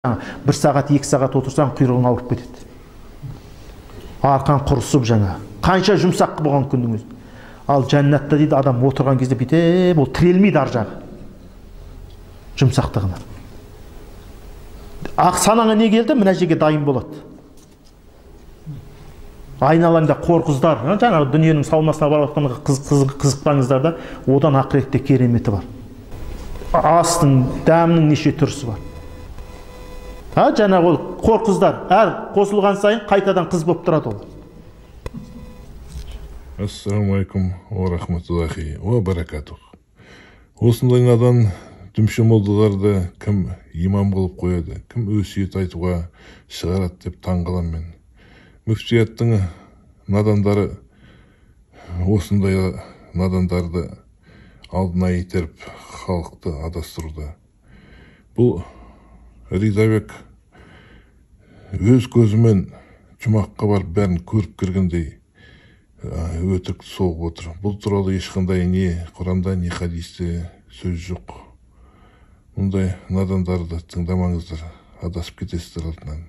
Бір сағат, 2 сағат отырсаң, құйрығың ауырып кетеді, арқан құрысып, жаңа қанша жұмсақ болған күннің өзі. Ал жәннатта, дейді, адам отырған кезде бүйтіп ол тірелмейді ар жағы жұмсақтығына. Ақ санаңа не келді, мына жерге дайын болады. Айналаңда қор қыздар, жаңағы дүниенің саунасына барып жатқанға қызықпаңыздар да, одан ақыретте кереметі бар. Астың дәмінің неше түрісі бар. А жаңағы ол қор қыздар әр қосылған сайын қайтадан қыз болып тұрады ол. Ассалаумағалейкум уа рахматуллахи уа баракатух. Осындай надан дүмше молдаларды кім имам қылып қояды, кім өсиет айтуға шығарады деп таң қаламын мен. Мүфтияттың надандары осындай надандарды алдына итеріп, халықты адастыруда. Бұл Ризабек өз көзімен жұмаққа барып, бәрін көріп келгендей өтірік соғып отыр. Бұл туралы ешқандай не Құранда, не хадисте сөз жоқ. Мұндай надандарды тыңдамаңыздар, адасып кетесіздер артынан.